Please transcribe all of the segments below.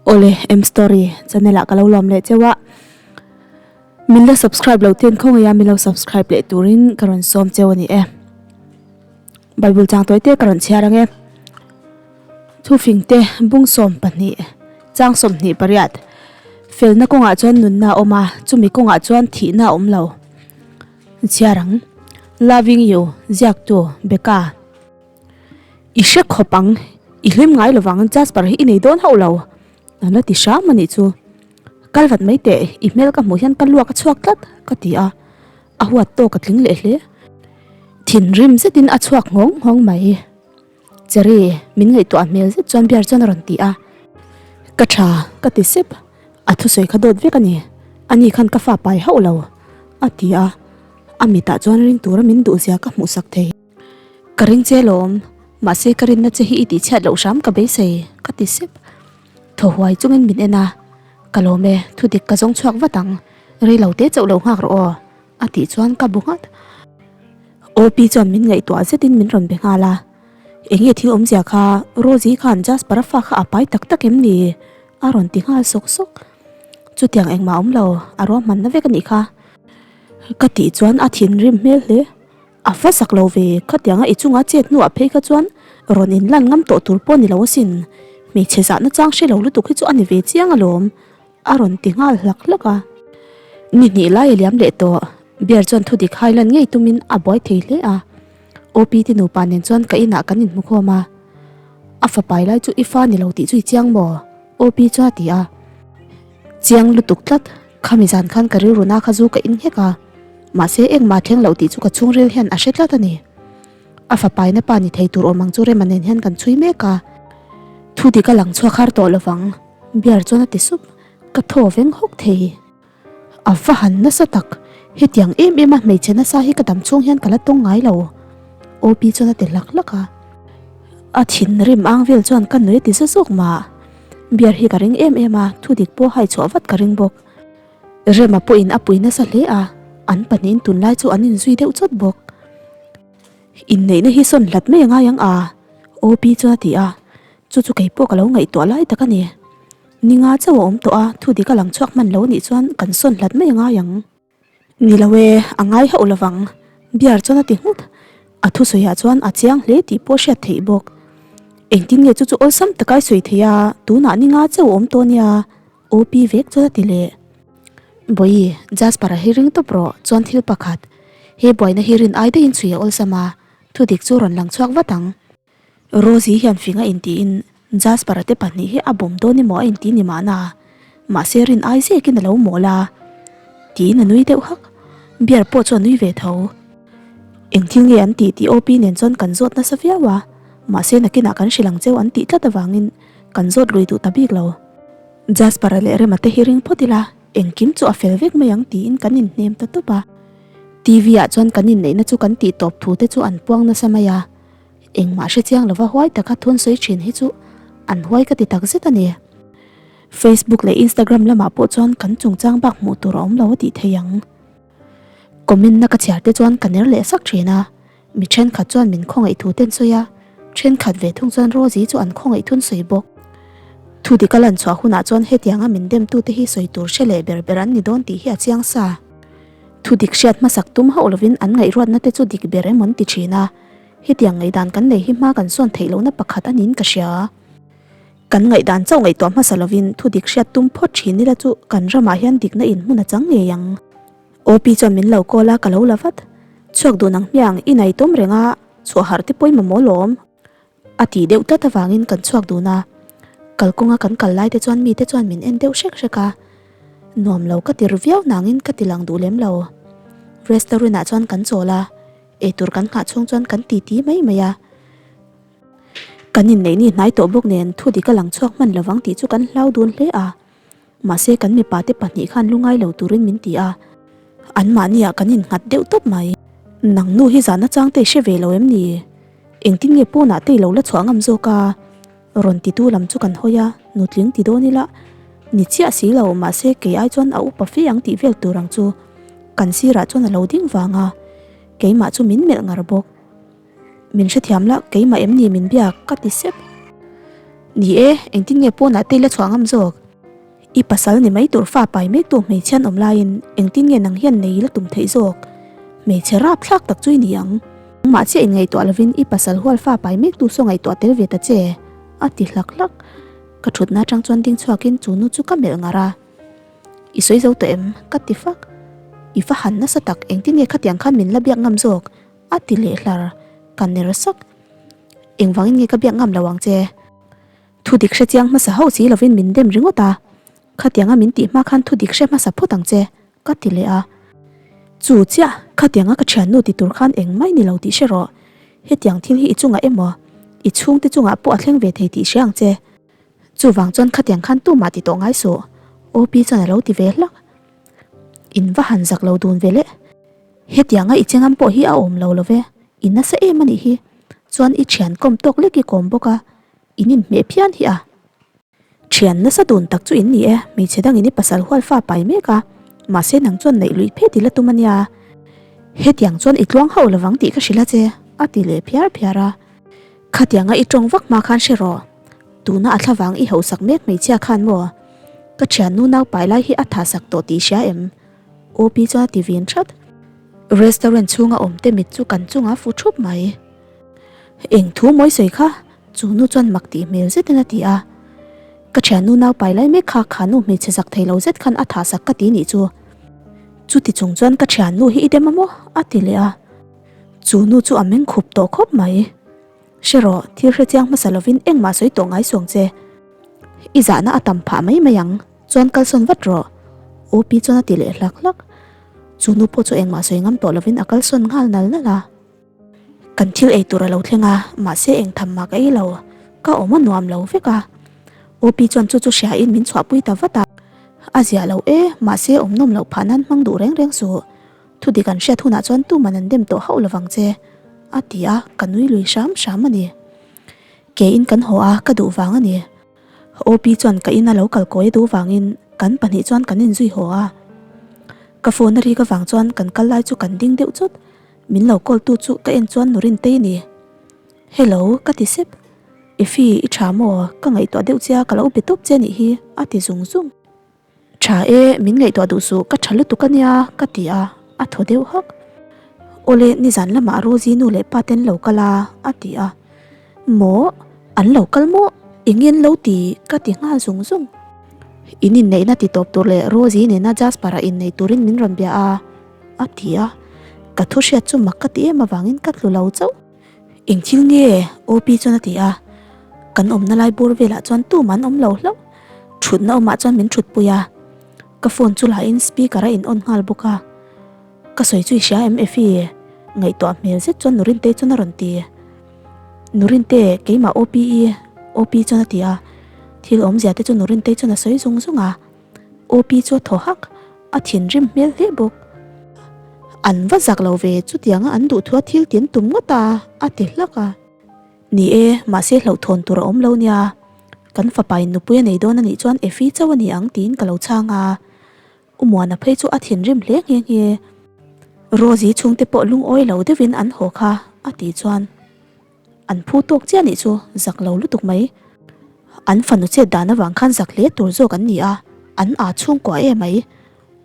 Awle M story channel ah ka lo lawm leh cheu a min la subscribe lo ten khawngaih a min lo subscribe leh turin ka rawn sawm cheu a ni e bible chang tawi te ka rawn chhiar ang e thufing te bung 12 chang 28 felna kawngah chuan nunna a awm a chumi kawngah chuan thihna a awm lo chhiar ang loving you ziaktu Becca. I hre khawp ang, i hlim ngai lovang Jasper hi i nei dawn hauh lo, a la ti hram a nih chu. Kal vat mai teh, i hmel ka hmuh hian ka luak a chhuak tlat, ka ti a, a huat tawk a tling leh hle. Thinrim zetin a chhuak nghawng nghawng mai. Cherry, min ngaihtuah hmel zet chuan bear chuan a rawn ti a. Ka tha, ka ti sep, a thusawi kha dawt vek a ni, ani khan ka fa pai hauh lo, a ti a, a mitah chuan ring tura min duhzia ka hmuhsak thei. Ka ring che lawm, mahse ka rinna che hi i tihchhiat loh hram ka beisei, ka ti sep. Thaw huai chungin min en a, Ka lawm e, thu dik ka zawng chhuak vat ang, rei lo te chauh lo nghak rawh aw, a tih chuan ka bu nghat. OP chuan min ngaihtuah zetin min rawn be nghal a, Enge thil awmzia kha, Rosie khan Jasper-a fa kha a pai tak tak em ni? a rawn ti nghal sawk sawk. Chutiang engmah awm lo, a ruahmanna vek a nih kha, ka tih chuan a thinrim hmel hle. A va zak lo ve, khatianga i chunga chet hnuah phei kha chuan rawn inlan ngam tawh tur pawh ni lo asin, hmeichhe zahna chang hre lo lutuk hi chu a ni ve chiang alawm, a rawn ti nghal hlak hlak a. Ni hnih lai a liam leh tawh, Bear chuan thudik hai lan ngei tumin a buai thei hle a, OP te nupa nen chuan ka inah kan inhmu khawm a, a fapai lai chu i fa ni lo tih chu i chiang maw? OP chuan a ti a. Chiang lutuk tlat, khami zan khan ka rilru na kha zu ka in nghek a, mahse engmah thleng loh tih chu ka chhungril hian a hre tlat a ni. A fapaina pa ni thei tur awm ang chu Rema nen hian kan chhui mek a, thu dik a lang chhuak har tawh lovang, Bear chuan a ti sup, ka thaw veng hawk thei. A va han nasa tak, hetiang em em a hmeichhe nasa hi ka dam chhung hian ka la tawng ngai lo, OP chuan a ti hlak hlak a. A thinrim ang vel chuan ka nui a ti za zawk mah. Beer hi ka ring em em a, thudik pawh hai chhuah vat ka ring bawk. Rema pawhin a pui nasa hle a, an pahnihin tunlai chu an inzui deuh chawt bawk. Inneihna hi sawn hlat mai a ngai ang a, OP chuan a ti a, chu chu kei pawh ka lo ngaihtuah lai tak a ni. Ninga chauh a awm tawh a, thudik a lang chhuak hman lo nih chuan kan sawn hlat mai a ngai ang. Ni lo e, a ngai hauh lovang, Bear chuan a ti nghut. A thusawiah chuan a chiang hle tih pawh hriat theih bawk. Engtin nge chu chu awlsam taka i sawi thei a, tunah ninga chauh a awm tawh nia, OP vek chuan a ti leh. Bawihi, Jasper-a hi ring tawp rawh, chuan thil pakhat. He buaina hi rin ai daihin chhui a awlsam a, thudik chu rawn lang chhuak vat ang. Rosie hian fing a intiin Jasper-a te pahnih hi a bawm dawn emaw a inti ni mahna, mahse rin ai zekin a lo mawl a, tiin a nui deuh hak. Bear pawh chu a nui ve tho. Eng thil nge an tih tih OP nen chuan kan zawt nasa viau a, mahse nakinah kan hrilh ang cheu an tih tlat avangin kan zawt lui duh ta bik lo. Jasper-a leh Rema te hi ring phawt ila, engkim chu a fel vek mai ang tiin kan inhnem ta tawp a. TV ah chuan kan inneihna chu kan tih tawp thu te chu an puang nasa mai a. Engmah hre chiang lova huai taka thun sawi thin hi chu an huai ka ti tak zet a ni. Facebook leh Instagram lamah pawh chuan kan chungchang bak hmuh tur a awm lo a tih theih ang. Comment na ka chhiar te chuan ka ner leh sak thin a, mi thenkhat chuan min khawngaih thu ten sawi a, thenkhat ve thung chuan Rosie chu an khawngaih thun sawi bawk. Thu dik a lan chhuah hunah chuan hetianga min demtute hi sawi tur hre leh ber ber an ni dawn tih hi a chiang sa. Thu dik hriat hmasak tum hauh lovin an ngaihruatna te chu dik ber emaw an ti thin a. Hetiang ngaihdan kan nei hi hma kan sawn theih lohna pakhat a niin ka hria. Kan ngaihdan chauh ngaihtuah hmasa lovin thu dik hriat tum phawt thin ila chu kan ramah hian dikna in hmun a chang ngei ang. OP chuan min lo call a, ka lo la vat. Chhuak dun ang hmiang, i nei tawm reng a, chhuah harh te pawhin mamawh lawm. A tih deuh tlat avangin kan chhuak dun a, kalkawnga kan kal lai te chuan mite chuan min en deuh hrek hrek a, nuam lo ka ti ru viau nangin ka ti lang duh lem lo. Restaurant ah chuan kan chawl a, eitur kan nghah chhung chuan kan titi mai mai a. Kan inneih ni hnai tawh bawk nen thu dik a lang chhuak hman lovang tih chu kan hlau dun hle a, mahse kan mipa te pahnih khan lungai lo turin min ti a, anmahniah kan innghat deuh tawp mai. Nang nu hi zahna chang te i hre ve lo em ni? Engtin nge pawnah te i lo la chhuah ngam zawk a? Rawn titu lam chu kan hawi a, nutling ti dawn ila ni chiah si lo, mahse kei ai chuan a upa fe ang tih vel tur ang chu kan sirah chuan a lo ding vang a, keimah chu min melh ngar bawk. Min hrethiam la, keimah em ni min biak? Ka ti sep. Ni e, engtin nge pawnah te i la chhuah ngam zawk? I pasal ni mai tur fa pai mek tu hmeichhe an awm laiin engtin nge nang hian nei i la tum theih zawk? Hmeichhe rapthlak tak chu i ni ang. Nangmah chiah inngaihtuah lovin i pasal hual fa pai mek tu saw ngaihtuah tel ve ta che, a ti hlak hlak. Ka thutna atang chuan ding chhuakin chu nu chu ka melh ngar a. I sawi zo tawh em? Ka ti fak. I va han nasa tak, engtin nge khatiang khan min la biak ngam zawk? A ti leh hlar. Ka ner sak. Engvangin nge ka biak ngam lo ang che? Thu dik hre chiang hmasa hauh si lovin min dem ringawt a, khatianga min tih hma khan thu dik hre hmasa phawt ang che, ka ti leh a. Chu chiah, khatianga ka thiannu ti tur khan engmah i ni lo tih hre rawh. Hetiang thil hi i chungah emaw, i chhungte chungah pawh a thleng ve thei tih hria ang che. Chuvang chuan khatiang khan tumah ti tawh ngai suh, OP chuan a lo ti ve hlak. In va han zak lo dun ve le. Hetianga i chengam pawh hi a awm lo lo ve, i nasa em a nih hi. Chuan i thian kawm tawk lek i kawm bawk a, in inhmeh phian hi a. Thian nasa dun tak chu in ni e, hmeichhe dangin i pasal hual fa pai mek a, mahse nang chuan neih luih phet i la tum a nia. Hetiang chuan i tluang hauh lovang tih ka hrilh a che, a ti leh phiar phiar a. Khatianga i tawng vak hma khan hre rawh, tuna a thlavang i hauhsak mek hmeichhia khan maw? Ka thiannu nau pai lai hi a thasak tawh tih hria em? OP chuan a ti vin that. Restaurant chhunga awm te mit chu kan chungah fu thup mai. Eng thu mawi sawi kha? Chu nu chuan mak tih hmel zetin a ti a. Ka thiannu nau pai lai mek kha kha nu hmeichhe zak thei lo zet khan a thah sak ka ti nih chu. Chuti chung chuan ka thiannu hi i dem a maw? A ti leh a. Chu nu chu a meng khup tawh khawp mai. Hre rawh, thil hre chiang hmasa lovin engmah sawi tawh ngai suang che. I zahna a tam phah mai mai ang, chuan kalsawn vat rawh. OP chuan a ti leh hlak hlak. Chu nu pawh chu engmah sawi ngam tawh lovin a kalsawn nghal nal nal a. Kan thil ei tur a lo thleng a, mahse eng tham mah ka ei lo, ka awm a nuam lo vek a. OP chuan chu chu hriain min chhuahpui ta vat a. A ziah lo e, mahse awm nawm loh phah nan hmang duh reng reng suh. Thudik an hriat hunah chuan tuman an dem tawh hauh lovang che, a ti a, ka nui lui hram hram a ni. Ke in kan haw a, ka duh vang a ni. OP chuan ka ina lo kal kawi a duh vangin kan pahnih chuan kan inzui haw a. Ka phone a rik avang chuan kan kal lai chu kan ding deuh chawt. Min lo call tu chu ka en chuan Nurintei a ni. Hello, ka ti sep. Effie, i tha maw? Ka ngaihtuah deuh che a, ka lo be tawp che anih hi, a ti zung zung. Tha e, min ngaihtuah duh suh, ka tha lutuk a nia, ka ti a, a thaw deuh hak. Awle, nizan lamah Rosie nu leh pa te an lo kal a, a ti a. Maw? An lo kal maw? Eng in lo ti? Ka ti nghal zung zung. In inneihna ti tawp tur leh Rosie nena Jasper-a innei turin min rawn bia a, a ti a. Ka thu hriat chu mak ka ti em avangin ka tlu lo chauh. Eng thil nge? OP chuan a ti a. Kan awmna lai bawr velah chuan tumah an awm lo hlauh. Thutna awmah chuan min thutpui a. Ka phone chu lahin speaker a in on nghal bawk a. Ka sawi chu i hria em Effie? Ngaihtuah hmel zet chuan Nurintei chuan a rawn ti. Nurinte, keimah OP i? OP chuan a ti a. Thil awmzia te chu Nurintei chuan a sawi zung zung a. OP chu a thaw hak, a thinrim hmel hle bawk. An va zak lo ve, chutianga an duhthua thil tin tum ngawt a, a ti hlak a. Ni e, mahse hlauhthawn tur a awm lo nia. Kan fapa in nupui a nei dawn a nih chuan Effie chauh a ni ang tiin ka lo chhang a. U Muana phei chu a thinrim hle nghe nghe. Rosie chhungte pawh lungawi lo deuhin an haw kha, a tih chuan. An phu tawk chiah nih chu zak lo lutuk mai. An fanu chet dan avang khan zak hle tur zawk an ni a, an aa chhungkua e mai.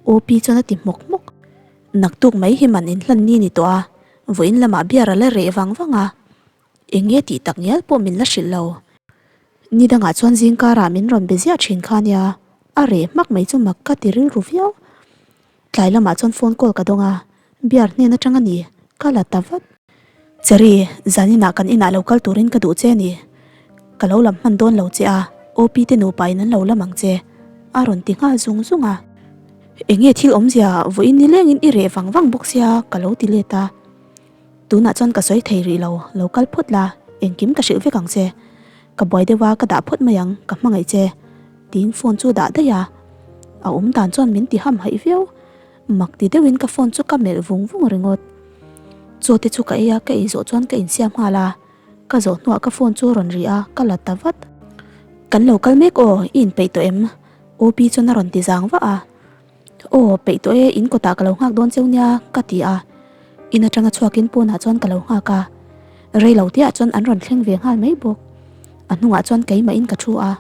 OP chuan a ti hmawk hmawk. Naktuk mai hi man inhlan ni ni tawh a, vawiin lamah beer a la reh vang vang a. Eng nge tih tak ngial pawh min la hrilh lo. Ni dangah chuan zingkarah min rawn be ziah thin kha nia, a reh hmak mai chu mak ka ti rilru viau. Tlai lamah chuan phone call ka dawng a, beer hnen atang a ni, ka la ta vat. Cherry, zaninah kan inah lo kal turin ka duh che a ni. Ka lo lam hman dawn lo che a, OP te nupa in an lo lam ang che, a rawn ti nghal zung zung a. Enge thil awmzia vawiin nilengin i reh vang vang bawk sia ka lo ti let a. Tunah chuan ka sawi thei rih lo, lo kal phawt la, engkim ka hrilh vek ang che. Ka buai deuh a, ka dah phawt mai ang, ka hmangaih che. Tiin phone chu dah daih a. A awm dan chuan min ti ham haih viau. Mak ti deuhin ka phone chu ka melh vung vung ringawt. Chaw te chu ka ei a, ka ei zawh chuan ka insiam nghal a. Ka zawh hnuah ka phone chu a rawn ri a, ka la ta vat. Kan lo kal mek aw, i inpeih tawh em? OP chuan a rawn ti zang vah a. Aw, peih tawh e, in kawtah ka lo nghak dawn cheu nia, ka ti a. In atanga chhuakin pawnah chuan ka lo nghak a. Rei lo tiah chuan an rawn thleng ve nghal mai bawk. A hnungah chuan keimah in ka thu a.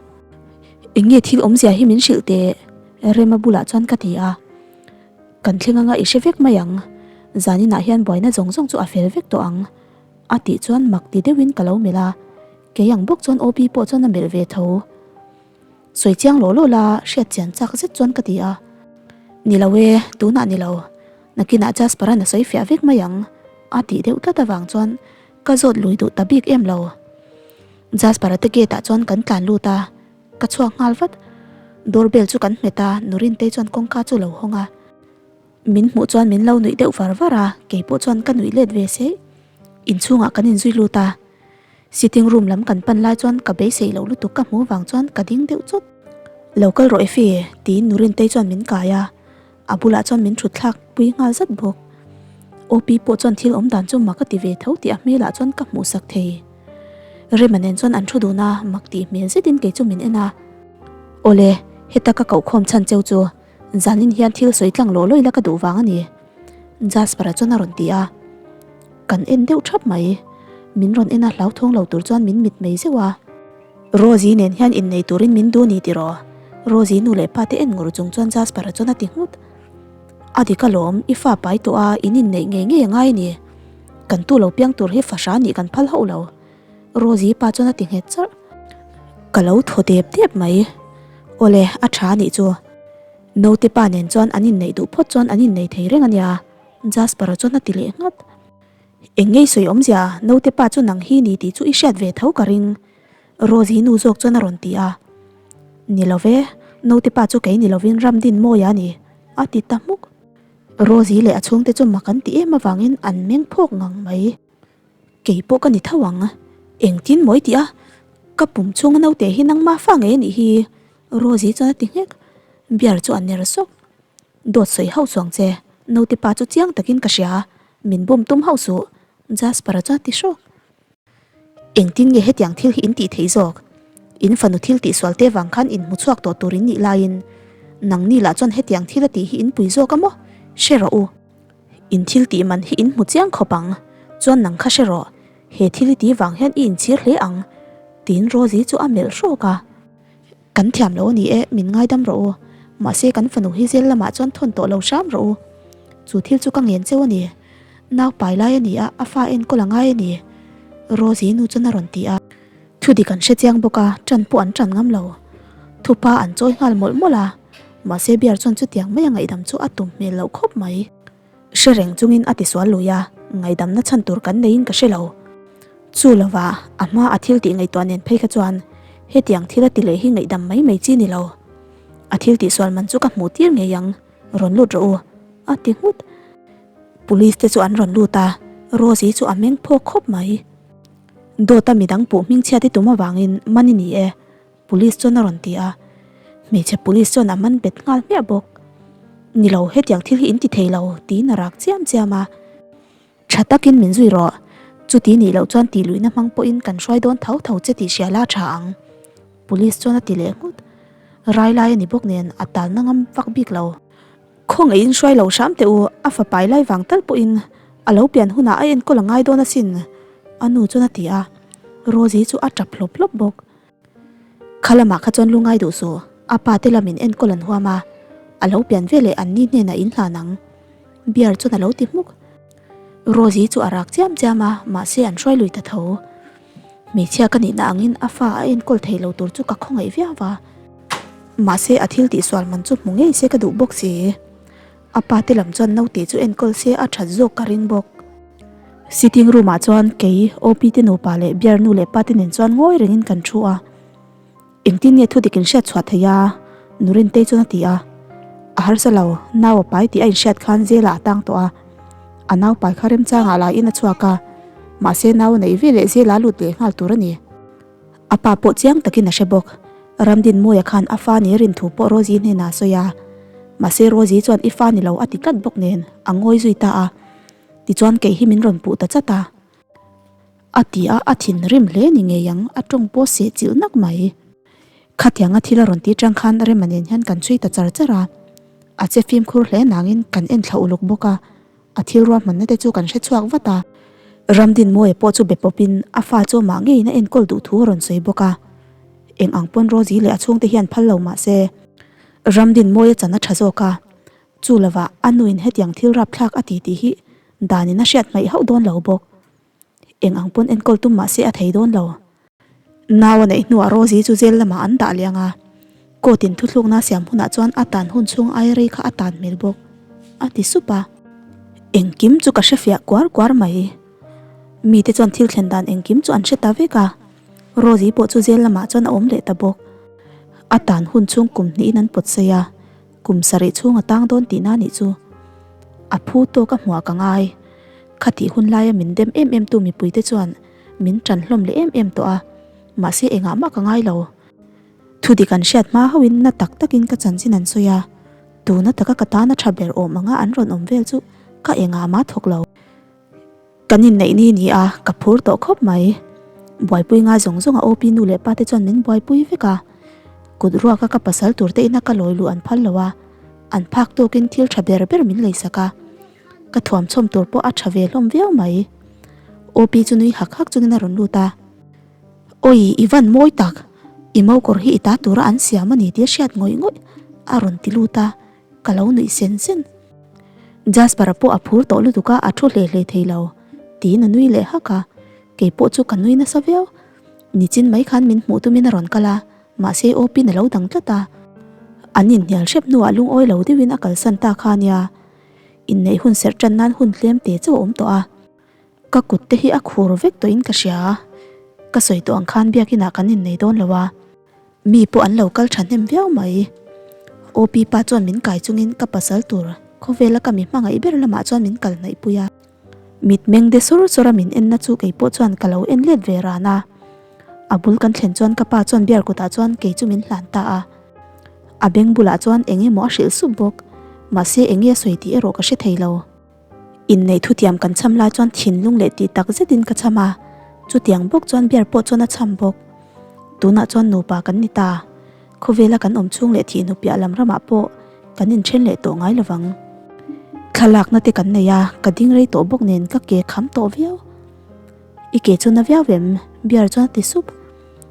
Eng nge thil awmzia hi min hrilh teh? Rema bulah chuan ka ti a. Kan thleng anga i hre vek mai ang. Zaninah hian buaina zawng zawng chu a fel vek tawh ang. A tih chuan mak ti deuhin ka lo melh a. Kei ang bawk chuan Opi pawh chuan a melh ve tho. Sawi chiang lawh lawh la, hriat chian chak zet chuan ka ti a. Ni lo e, tunah ni lo. Nakinah Jasper-a'n a sawi fiah vek mai ang, a tih deuh tlat avang chuan ka zawt lui duh ta bik em lo. Jasper-a te gate-ah chuan kan tlan lut a, ka chhuak nghal vat. Door bell chu kan hmet a, Nurintei chuan kawngka chu a lo hawng a. Min hmuh chuan min lo nuih deuh var var a, keipawh chuan ka nuih let ve se. Inchhungah kan inzui lut a. Sitting room lam kan pan lai chuan ka beisei loh lutuk ka hmuh vang chuan ka ding deuh chawt. Lo kal rawh Effie, tiin Nurintei chuan min kai a, a bulah chuan min thut thlak pui nghal zat bawk. Opi pawh chuan thil awm dan chu mak a ti ve tho tih a hmelah chuan ka hmuh sak thei. Rema nen chuan an thu dun a, mak tih hmel zetin kei chu min en a. Awle, heta ka kohkhawm chhan cheu chu Zanin hian thil sawi tlang lawh lawih la ka duh vang a ni, Jasper-a chuan a rawn ti a. Kan en deuh thap mai. Min rawn en a hlauthawng lo tur chuan min mit mei zeuh a. Rosie nen hian innei turin min duh ni tiraw? Rosie nu leh pa te en ngur chung chuan Jasper-a chuan a ti nghut. A dik alawm, i fa pai tawh a, in inneih ngei ngei a ngai a ni. Kan tu lo piang tur hi fahra nih kan phal hauh lo. Rosie pa chuan a ti nghet charh. Ka lo thaw dep dep mai. Awle, a tha anih chu. Naute pa nen chuan an inneih duh phawt chuan an innei thei reng a nia, Jasper-a chuan a ti leh nghat. Eng ngei sawi awmzia, naute pa chu nang hi ni tih chu i hriat ve tho ka ring, Rosie nu zawk chuan a rawn ti a. Ni lo ve, naute pa chu kei ni lovin Ramdinmawia a ni, a ti ta hmuk. Rosie leh a chhungte chu mak an ti em avangin an meng phawk ngang mai. Kei pawh ka ni tho ang. Engtin mawi tih a, ka pum chhunga naute hi nangma fa ngei a nih hi, Rosie chuan a ti nghek. Bear chu a ner sawk. Dawt sawi hauh suang che, naute pa chu chiang takin ka hria, min bum tum hauh suh, Jasper-a chuan a ti hrawk. Engtin nge hetiang thil hi in tih theih zawk? In fanu thil tihsual te vang khan in hmu chhuak tawh tur in nih laiin nangni lah chuan hetiang thil a tih hi in pui zawk a maw? Hre rawh u. In thil tih man hi in hmu chiang khawp ang, chuan nang kha hre rawh, he thil i tih vang hian i inchhir hle ang, tiin Rosie chu a melh hrawk a. Kan thiam lo a ni e, min ngaidam rawh u, mahse kan fanu hi zel lamah chuan thawn tawh lo hram rawh u. Chu thil chu ka ngen cheu a ni, nau pai lai a ni a, a fa enkawl a ngai a ni, Rosie nu chuan a rawn ti a. Thu dik an hre chiang bawk a, ṭan pawh an ṭan ngam lo. Thupa an chawi nghal mawlh mawlh a, mahse Bear chuan chutiang maia ngaihdam chu a tum hmel loh khawp mai. Hre reng chungin a tisual lui a, ngaihdamna chhan tur kan neiin ka hre lo. Chu lova a hma a thil tih ngaihtuah nen phei kha chuan hetiang thil a ti leh hi ngaihdam mai mai chi ni lo. A thil tihsual man chu ka hmuh tir ngei ang, rawn lut rawh u, a ti nghut. Police te chu an rawn lut a, Rosie chu a meng phawk khawp mai. Dawta midang puh hmingchhiat i tum avangin man i ni e, Police chuan a rawn ti a. Hmeichhe police chuan a man bet nghal hmiah bawk. Ni lo, hetiang thil hi in ti thei lo, tiin a rak chiam chiam a. Tha takin min zui rawh, chuti nih loh chuan tih luihna hmang pawhin kan hruai dawn tho tho che tih hria la tha ang, Police chuan a ti leh nghut. Rai lai a ni bawk nen a talna ngam vak bik lo. Khawngaih in hruai lo hram teh u, a fa pai lai vang tal pawhin a lo pian hunah a enkawl a ngai dawn asin, a nu chuan a ti a, Rosie chu a tap hlawp hlawp bawk. Kha lamah kha chuan lu ngai duh suh, a pa te lamin enkawl an huam a, a lo pian veleh an ni hnenah in hlan ang, Bear chuan a lo ti hmuk. Rosie chu a rak chiam chiam a, mahse an hruai lui ta tho. Hmeichhia ka nihna angin a fa a enkawl thei lo tur chu ka khawngaih viau va. Mahse a thil tihsual man chu hmu ngei se ka duh bawk si. A pa te lam chuan naute chu enkawl se a that zawk ka ring bawk. Sitting room ah chuan kei, OP te nupa leh Bear nu leh pa te nen chuan ngawi rengin kan thu a. Engtin nge thudik inhriat chhuah thei a? Nurintei chuan a ti a. A harsa lo, nau a pai tih a inhriat khan Zela a tang tawh a. A nau pai kha remchangah laiin a chhuak a, mahse nau a neih ve leh Zela a lut leh nghal tur a ni. A pa pawh chiang takin a hre bawk. Ramdinmawia khan a fa ni rin thu pawh Rosie hnenah a sawi a. Mahse Rosie chuan i fa ni lo a ti tlat bawk nen a ngawi zui ta a. Tichuan kei hi min rawn puh ta chat a. A ti a, a thinrim hle ni ngei ang, a tawng pawh seh chilh nak mai. Khatianga thil a rawn ti tang khan Rema nen hian kan chhui ta char char a. A che fimkhur hle nangin kan en thla uluk bawk a. A thil ruahmanna te chu kan hre chhuak vat a. Ramdinmawia pawh chu be pawpin a fa chu amah ngeiin a enkawl duh thu a rawn sawi bawk a. Eng ang pawn Rosie leh a chhungte hian phal lo mah se, Ramdinmawia chan a tha zawk a. Chu lovah a nuin hetiang thil rapthlak a ti tih hi danin a hriat hmaih hauh dawn lo bawk. Eng ang pawn enkawl tum mah se a thei dawn lo. Nau a neih hnuah Rosie chu jail lamah an dah leh ang a, court in thuthlukna a siam hunah chuan a tan hun chhung aia rei kha a tan hmel bawk, a ti sup a. Engkim chu ka hrefiah kuar kuar mai. Mite chuan thil thlen dan engkim chu an hre ta vek a, Rosie pawh chu jail lamah chuan a awm leh ta bawk. A tan hun chhung kum hnihin an pawt sei a. Kum sarih chhung a tang dawn tihna nih chu. A phu tawk a hmuah ka ngai. Khatih hun laia min dem em em tu mipuite chuan min tan hlawm leh em em tawh a, mahse engah mah ka ngai lo. Thudik an hriat hma hauhin na tak takin ka chanchin an sawi a, tuna taka ka tana tha ber awm anga an rawn awm vel chu ka engah mah thawk lo. Kan inneih ni ni a, ka phur tawh khawp mai. Buaipui ngai zawng zawng a OP nu leh pa te chuan min buaipui vek a. Kut ruaka ka pasal tur te ina ka lawi luh an phal lo a, an phak tawkin thil tha ber ber min leisak a. Ka thuam chhawm tur pawh a tha ve hlawm viau mai. OP chu nui hak hak chungin a rawn lut a. Awi, i van mawi tak! I mokawr hi i ta tura an siam a ni tih a hriat ngawih ngawih a rawn ti lut a. Ka lo nuih sen sen. Jasper-a pawh a phur tawh lutuk a, a thu hle hle thei lo. Tiin a nui leh hak a, kei pawh chu ka nui nasa viau. Nichin mai khan min hmuh tumin a rawn kal a, mahse aw pin a lo dang tlat a. An inhnial hrep hnuah lungawi lo deuhin a kalsan ta kha ania. Inneih hun serh tan nan hun tlem te chauh a awm tawh a. Ka kut te hi a khur vek tawhin ka hria. Ka sawi tawh ang khan biakinah kan innei dawn lo a. Mi pawh an lo kal thahnem viau mai. OP pa chuan min kai chungin ka pasal tur khawvela ka mi hmangaih ber lamah chuan min kal hnaih pui a. Mitmeng de sawr sawr a min enna chu kei pawh chuan ka lo en let ve ran a. A bul kan thlen chuan ka pa chuan beer kutah chuan kei chu min hlan ta a. A beng bulah chuan eng emaw a hrilh sup bawk. Mahse eng nge a sawi tih erawh ka hre thei lo. Inneih thutiam kan cham lai chuan thinlung leh tih tak zetin ka cham a, chutiang bawk chuan beer pawh chuan a cham bawk. Tunah chuan nupa kan ni ta. Khawvela kan awm chhung leh thihnu piah lam ramah pawh kan inthen leh tawh ngai lovang. Thlalakna te kan nei a, ka ding rei tawh bawk nen ka ke kham tawh viau. I ke chu na viau em? Beer chuan a ti sup.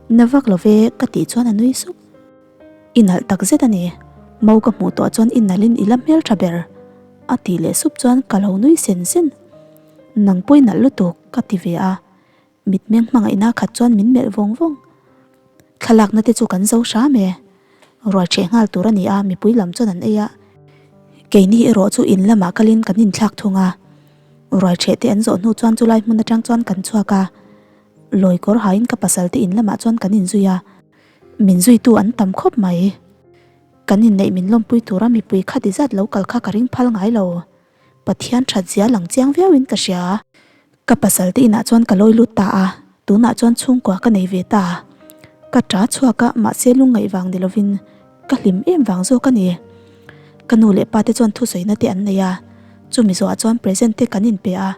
Na vak lo ve ka tih chuan a nui sup. I nalh tak zet a ni, Mo ka hmuh tawh chuan i nalhin i la hmel tha ber a tih leh sup chuan ka lo nui sen sen. Nang pawh i nalh lutuk ka ti ve a, mitmeng hmangaihna khat chuan min melh vawng vawng. Thlalakna te chu kan zo hram e, ruai ṭheh nghal tur a ni a, mipui lam chuan an ei a, keini erawh chu in lamah kalin kan inthlak thung a, ruai ṭheh te an zawh hnu chuan chulai hmun aṭang chuan kan chhuak a, lawi kawr hain ka pasal te in lamah chuan kan inzui a. Min zuitu an tam khawp mai. Kan inneih min lawmpui tura mipui kha ti zat lo kal kha ka ring phal ngai lo. Pathian that zia lang chiang viauin ka hria. Ka pasal te inah chuan ka lawi lut ta a, tunah chuan chhungkua ka nei ve ta. Ka ta chhuak a, mahse lungngaih vang ni lovin ka hlim em vang zawk a ni. Ka nu leh pa te chuan thusawina te an nei a, chumi zawhah chuan present te kan inpe a,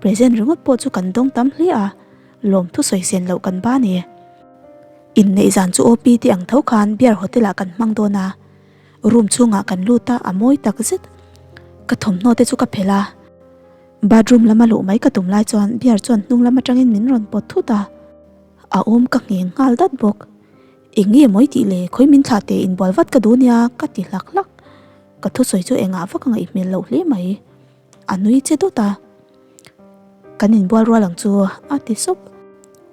present ringawt pawh chu kan dawng tam hle a. Lawm thusawi sen loh kan ba ni. Inneih zan chu OP te ang tho khan beer hotel ah kan hmang dawn a. Room chhungah kan lut a, a mawi tak zet. Ka thawmhnaw te chu ka phelh a. Bathroom lama luh mai ka tum lai chuan beer chuan hnung lam atangin min rawn pawt thut a. A awm ka ngheng nghal dat bawk. Eng nge mawi tih le, khawi min thlah teh inbual vat ka duh nia ka ti hlak hlak. Ka thusawi chu engah vak a ngaih hmel loh hle mai. A nui che dawt a. Kan inbual rual ang chu a ti sup.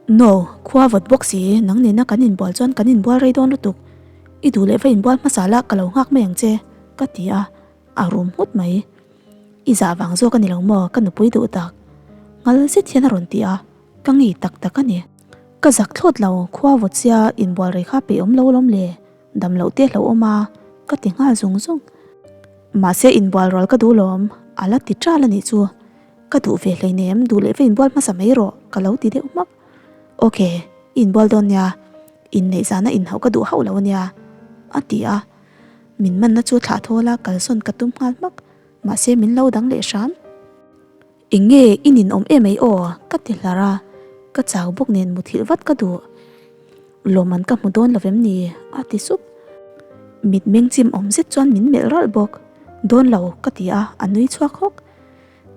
No, khua vawt bawk si, nang nena kan inbual chuan kan inbual rei dawn lutuk. I duh leh va inbual hmasa la ka lo nghak mai ang che, ka ti a, a rum nghut mai. I zah vang zawk a ni lo maw, ka nupui duh tak. Ngal zet hian a rawn ti a, ka ngei tak tak a ni. Ka zak thlawt lo, khua vawt sia inbual rei kha peih awm lo alawm le. Dam loh te hlauh awm a, ka ti nghal zung zung. Mahse inbual rual ka duh lawm, a la ti ṭal a nih chu. Ka duh ve hleinem, duh leh va inbual hmasa mai rawh, ka lo ti deuh hmak. Ok, i inbual dawn nia, inneih zana inhauh ka duh hauh lo a nia, a ti a. Min manna chu thlah thawl a, kalsawn ka tum nghal hmak, mahse min lo dang leh hram. Eng nge i ninawm em ei aw? ka ti hlar a, ka chau bawk nen muthilh vat ka duh. Lawmman ka hmu dawn lo vem ni? a ti sup. Mitmeng chim awm zet chuan min melh ralh bawk. Dawn lo ka ti a, a nui chhuak hawk.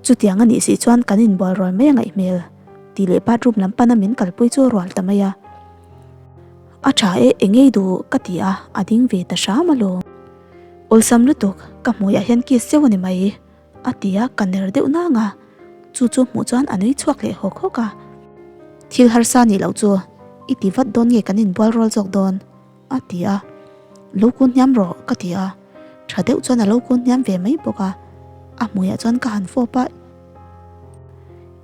Chutiang a nih si chuan kan inbual rual mai a ngaih hmel tih leh bathroom lam pana min kalpui chu a rual ta mai a. A tha e, eng ei duh ka ti a, a ding ve ta hram alawm. Awlsam lutuk, ka hmuiah hian kiss zeuh a ni mai a ti a, ka ner deuh nang a, chu chu hmuh chuan a nui chhuak leh hawk hawk a. Thil harsa nih loh chu i ti vat dawn nge kan inbual rual zawk dawn? A ti a, Lo kun hniam rawh ka ti a, tha deuh chuan a lo kun hniam ve mai bawk a, a hmuiah chuan ka han fawp a,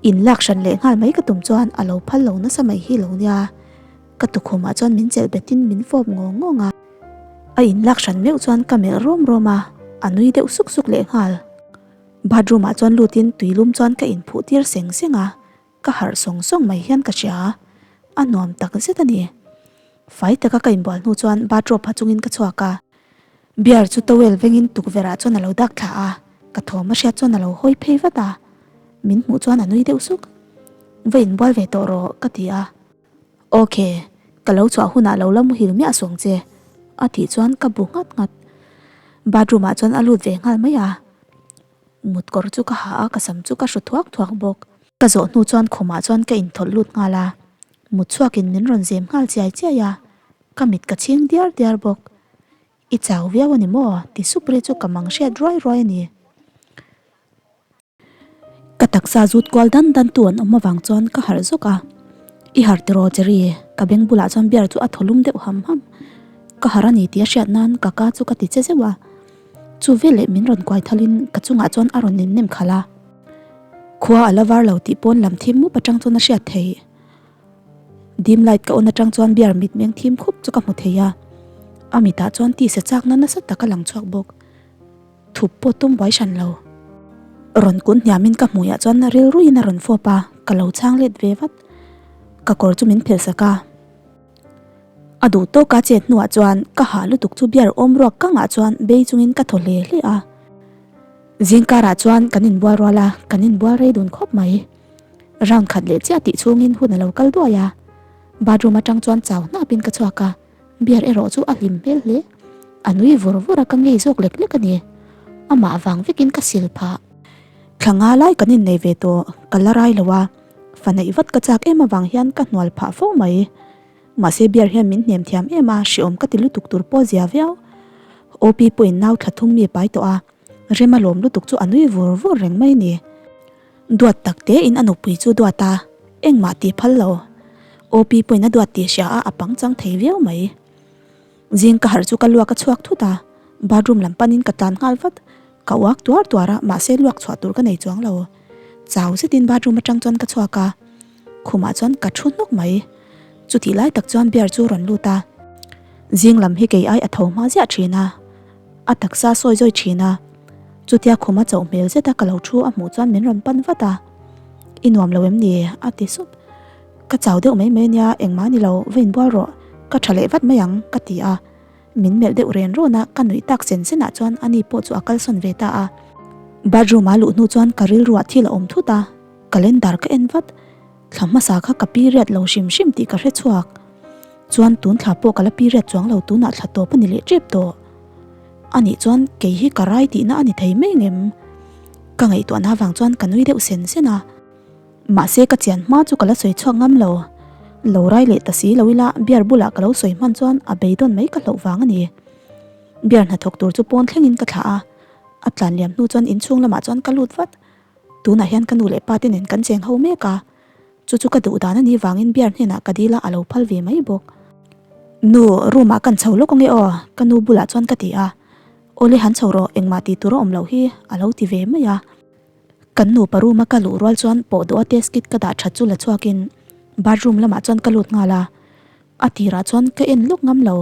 in lak hran leh nghal mai ka tum chuan a lo phal lo nasa mai hi lo nia, ka tukhumah chuan min chelh betin min fawp ngawng ngawng a, a in lak hran meuh chuan ka melh rawm rawm a, a nui deuh suk suk leh nghal. Bathroom ah chuan lutin tuilum chuan ka inphuh tir seng seng a, Ka harh sawng sawng mai hian ka hria, a nuam tak zet a ni. Fai taka ka inbual hnu chuan bathrobe ha chungin ka chhuak a, beer chu towel vengin tukverh ah chuan a lo dak thla a, ka thawm a hriat chuan a lo hawi phei vat a, min hmuh chuan a nui deuh suk. Va inbual ve tawh rawh ka ti a. Ok, ka lo chhuah hunah lo la muhil miah suang che a tih chuan ka bu nghat nghat. Bathroom ah chuan a lut ve nghal mai a. Mut kawr chu ka ha a, ka sam chu ka hru thuak thuak bawk. Ka zawh hnu chuan khumah chuan ka inthawlh lut nghal a, mut chhuakin min rawn zem nghal chiai chiai a, ka mit ka chhing diar diar bawk. I chau viau a ni maw? ti sup ri chu ka mang hriat ruai ruai a ni. Ka taksa zut kual dan dan tu an awm avang chuan ka harh zawk a, I harh tiraw Cherry? Ka beng bulah chuan beer chu a thaw lum deuh ham ham. Ka harh a ni tih a hriat nan ka ka chu ka ti che zeuh a. Chu veleh min rawn kuai thalin ka chungah chuan a rawn innem khalh a. Khua a la var lo tih pawn lam thim mup atang chuan a hriat theih. Dim light ka on atang chuan beer mitmeng thim khup chu ka hmu thei a. A mitah chuan tisa chakna nasa tak a lang chhuak bawk. Thup pawh tum buai hran lo. Rawn kun hniamin ka hmuiah chuan rilruiin a rawn fawp a, ka lo chhang let ve vat. Ka kawr chu min phelh sak a. A duh tawka chet hnuah chuan ka hah lutuk chu beer awm ruak kangah chuan bei chungin ka thaw hle hle a. Zingkarah chuan kan inbual rual a, kan inbual rei dun khawp mai. Round khat leh chiah tih chhungin hun a lo kal duai a. Bathroom atang chuan chau hnapin ka chhuak a, beer erawh chu a hlim hmel hle. A nui vur vur a, ka ngei zawk lek lek a ni. Amah vang vekin ka sil phah. Thla nga lai kan innei ve tawh, ka la rai lo a. Fa neih vat ka chak em avang hian ka hnual phah fo mai. Mahse beer hian min hnem thiam em a, hreawm ka ti lutuk tur pawh zia viau. OP pawhin nau thla thum mi a pai tawh a, rem a lawm lutuk chu a nui vur vur reng mai ni. Duat tak tein a nupui chu duat a, engmah tih phal lo. OP pawhin a duat tih hria a, a pangchang thei viau mai. Zing ka harh chu ka luak a chhuak thut a, bathroom lam panin ka tlan nghal vat. Ka uak tuar tuar a, mahse luak chhuah tur ka nei chuang lo. Chau zetin bathroom atang chuan ka chhuak a, khumah chuan ka thu hnawk mai. Chutih lai tak chuan beer chu rawn lut a, zing lam hi kei ai a tho hma ziah thin a, a taksa sawi zawi thin a. Chutia khuma chauh hmel zeta ka lo thu a hmuh chuan min rawn pan vat a, I nuam lo em ni? a ti sup. Ka chau deuh mai mai ania, engmah ni lo, va inbual rawh, ka tha leh vat mai ang, ka ti a. Min melh deuh ren rawn a, ka nuih tak sen sen ah chuan ani pawh chu a kalsawn ve ta a. Bathroom a luh hnu chuan ka rilruah thil a awm thut a, calendar ka en vat. Thla hmasa kha ka period lo hrim hrim tih ka hre chhuak. Chuan tun thla pawh ka la period chuang lo tunah thla tawp a ni leh tep tawh. Anih chuan kei hi ka rai tihna a ni thei mai ngem? Ka ngaihtuahna avang chuan ka nui deuh sen sen a. Mahse ka chian hma chu ka la sawi chhuak ngam lo. Lo rai leh ta si lo ila beer bulah ka lo sawi hman chuan a beidawn mai ka hlauh vang a ni. Beer hnathawk tur chu pawn thlengin ka thlah a, a tlan liam hnu chuan inchhung lamah chuan ka lut vat. Tunah hian ka nu leh pa te nen kan cheng ho mek a, chu chu ka duh dan a nih vangin beer hnenah ka dil a a lo phal ve mai bawk. Nu, room ah kan chho lawk ange aw, ka nu bulah chuan ka ti a. Awle han chho rawh, engmah tih tur a awm loh hi, a lo ti ve mai a. Kan nupa room a ka luh rual chuan pawh duh a test kit ka dah that chu la chhuakin bathroom lamah chuan ka lut nghal a, a tirah chuan ka en lawk ngam lo.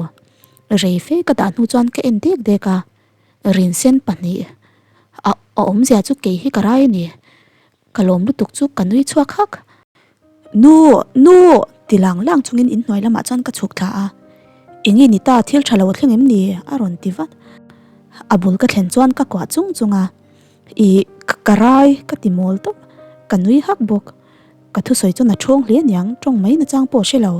Rei fe ka dah hnu chuan ka en dek dek a, rinsen pahnih a a awmzia chu kei hi ka rai a ni. Ka lawm lutuk chu ka nui chhuak hak. Nu! Nu! ti lang lang chungin inhnuai lamah chuan ka chhuk thla a, Eng ni ta thil tha lo a thleng em ni? a rawn ti vat. A bul ka thlen chuan ka kuah chung chung a. Ih, ka rai, ka ti mawl tawp. Ka nui hak bawk. Ka thusawi chuan a thawng hle aniang, tawng mai nachang pawh a hre lo.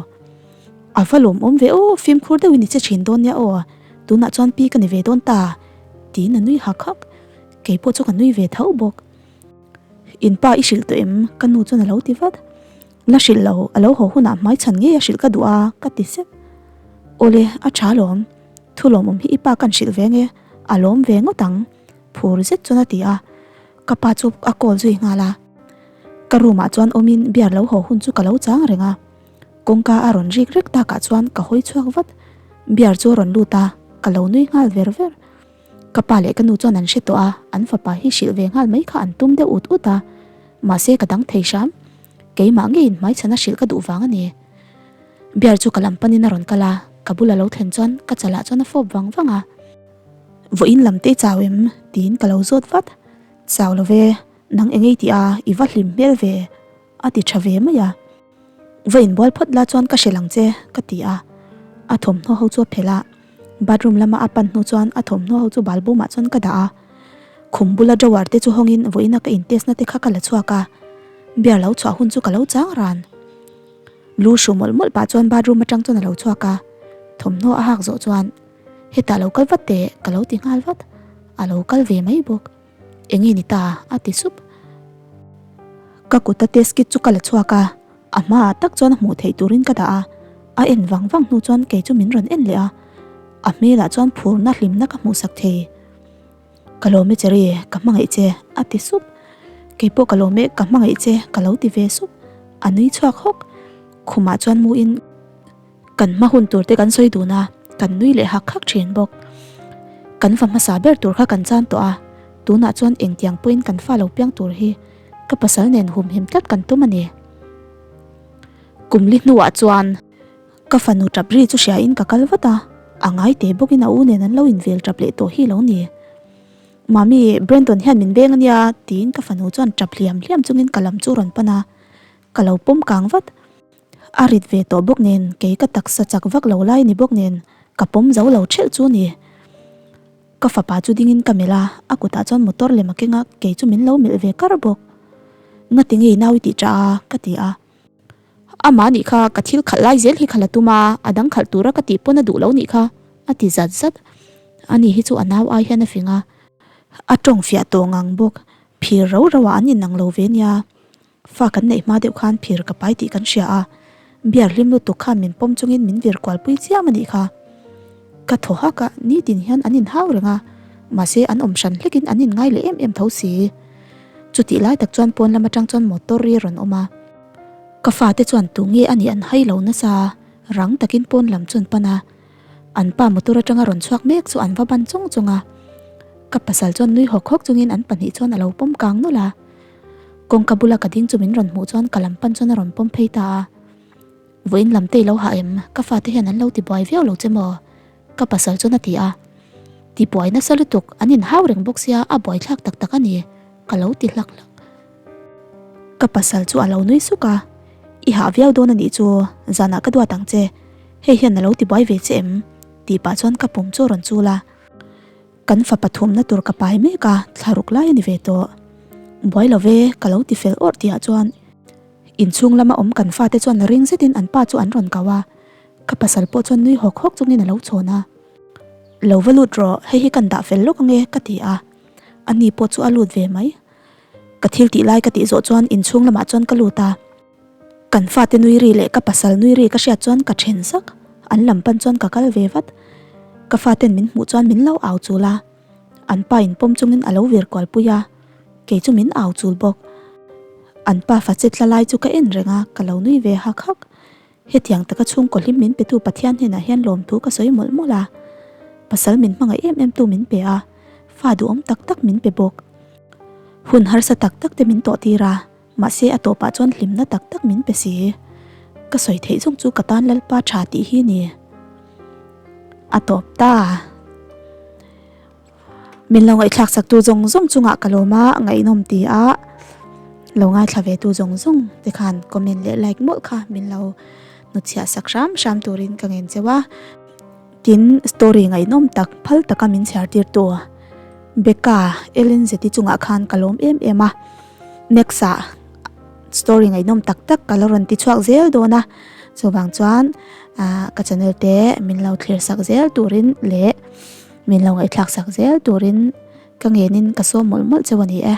A va lawmawm ve aw, fimkhur deuhin i che thin dawn nia aw, tunah chuan pi ka ni ve dawn ta, tiin a nui hak hak. Kei pawh chu ka nui ve tho bawk. In pa i hrilh tawh em? Ka nu chuan a lo ti vat. La hrilh lo, a lo haw hunah hmaichhan ngei a hrilh ka duh a, ka ti sep. Awle, a tha lawm. Thu lawmawm hi i pa kan hrilh ve nge, a lawm ve ngawt ang, phur zet chuan a ti a. Ka pa chu a call zui nghal a. Ka room ah chuan awmin beer lo haw hun chu ka lo chang reng a. Kawngka a rawn rik rek takah chuan ka hawi chhuak vat. Beer chu a rawn lut a, ka lo nui nghal ver ver. Ka pa leh ka nu chuan an hre tawh a, an fapa hi hrilh ve nghal mai kha an tum deuh ut ut a. Mahse ka dang thei hram. Keimah ngeiin hmaichhana hrilh ka duh vang a ni. Beer chu ka lam panin a rawn kal a, ka bula lo thlen chuan ka chalah chuan a fawp vang vang a. Vawiin lam te chau em? tiin ka lo zawt vat. Chau lo ve, nang engei tih a, i va hlim hmel ve, a ti tha ve mai a. Va inbual phawt la chuan ka hrilh ang che, ka ti a. A thawmhnaw ho chu a phelh a, bathroom lama a pan hnu chuan a thawmhnaw ho chu balbawmah chuan ka dah a. Khum bula drawer te chu hawngin vawiina ka intest na te kha ka la chhuak a, beer lo chhuah hun chu ka lo chang ran. Lu hru mawlh mawlh pah chuan bathroom atang chuan a lo chhuak a, thawmhnaw a hak zawh chuan hetah lo kal vat teh ka lo ti nghal vat, a lo kal ve mai bawk. Enge ni ta? a ti sup. Ka kuta test kit chu ka la chhuak a, a hmaah tak chuan a hmuh theih turin ka dah a, a en vang vang hnu chuan kei chu min rawn en leh a, a hmelah chuan phurna hlimna ka hmuhsak thei. Ka lawm e Cherry, ka hmangaih che, a ti sup. Kei pawh ka lawm e, ka hmangaih che, ka lo ti ve sup. A nui chhuak hawk. Khumah chuan muin kan hma hun tur te kan sawi dun a, kan nui leh hak hak thin bawk. Kan fa hmasa ber tur kha kan chan tawh a, tunah chuan engtiang pawhin kan fa lo piang tur hi ka pasal nen humhim tlat kan tum a ni. Kum li hnuah chuan. Ka fanu tap ri chu hria in ka kal vat a, a ngai te bawk in a u nen an lo in vel tap leh tawh hi lo ni. Mami, Brandon hian min beng ania tiin ka fanu chuan tap hliam hliam chungin ka lam chu rawn pan a, ka lo pawm kang vat. A rit ve tawh bawk nen kei ka taksa chak vak lo lai ni bawk nen ka pawm zo lo thelh chu ni. Ka fapa chu dingin ka melh a, a kutah chuan motor lem a keng a, kei chu min lo melh ve kar bawk. Ngati nge i nau i tih tah a? ka ti a. Amah nih kha ka thil khalh lai zel hi khalh a tum a, a dang khalh tura ka tih pawn a duh lo nih kha, a ti zat zat. Ani hi chu a nau ai hian a fing a, a tawng fiah tawh ngang bawk. Phir rau rauah an inang lo ve nia. Fa kan neih hma deuh khan phir ka pai tih kan hria a, beer hlim lutuk khan min pawm chungin min vir kual pui chiam a nih kha. Ka thaw hak a, nitin hian an inhau reng a, mahse an awm hran hlekin an inngai leh em em tho si. Chutih lai tak chuan pawn lam atang chuan motor ri a rawn awm a. Ka fate chuan tu nge a nih an hai lo nasa, rang takin pawn lam chu an pan a. An pa motor atanga rawn chhuak mek chu an va ban chung chung a. Ka pasal chuan nui hawk hawk chungin an pahnih chuan a lo pawm kang nawlh a. Kawngka bula ka ding chu min rawn hmuh chuan ka lam pan chuan a rawn pawm phei ta a. Vawiin lam te i lo hah em? Ka fate hian an lo tibuai viau lo che maw? Ka pasal chuan a ti a. Tibuai nasa lutuk, an inhau reng bawk sia a buaithlak tak tak a ni, ka lo ti hlak hlak. Ka pasal chu a lo nui suk a, I hah viau dawn a nih chu, zanah ka duat ang che, hei hian a lo tibuai ve che em? tih pah chuan ka pum chu a rawn chul a. Kan fapa thumna tur ka pai mek a, thla ruk lai a ni ve tawh. Buai lo ve, ka lo ti fel awrh tihah chuan inchhung lama awm kan fate chuan ring zetin an pa chu an rawn kau a, ka pasal pawh chuan nui hawk hawk chungin a lo chhawn a. Lo va lut rawh, hei hi kan dah fel lawk ange ka ti a, ani pawh chu a lut ve mai. Ka thil tih lai ka tih zawh chuan inchhung lamah chuan ka lut a. Kan fate nui ri leh ka pasal nui ri ka hriat chuan ka then sak, an lam pan chuan ka kal ve vat. Ka faten min hmuh chuan min lo au chul a, an pa in pawm chungin a lo vir kual pui a, kei chu min au chul bawk. An pa fa che tla lai chu ka en reng a, ka lo nui ve hak hak. Hetiang taka chhungkaw hlim min petu Pathian hnenah hian lawmthu ka sawi mawlh mawlh a, pasal min hmangaih em em tu min pe a, fa duhawm tak tak min pe bawk. Hun harsa tak tak te min tawh tir a, mahse a tawpah chuan hlimna tak tak min pe si. Ka sawi theih zawng chu ka tan Lalpa tha tih hi ni. A tawp ta. Min lo ngaihthlak sak tu zawng zawng chungah ka lawm a, ngaihnawm ti a, lo ngaithla ve tu zawng zawng te khan comment leh like mawlh kha min lo hnutchhiah sak hram hram turin ka ngen cheu a. Tin, story ngaihnawm tak phal taka min chhiar tir tu Becca Ellen Zeti chungah khan ka lawm em em a. Next ah story ngaihnawm tak tak ka lo rawn ti chhuak zel dawn a, chuvang chuan ka channel te min lo thlir sak zel turin leh. Min lo ngaihthlak sak zel turin ka ngenin ka sawm mawlh mawlh cheu a ni e.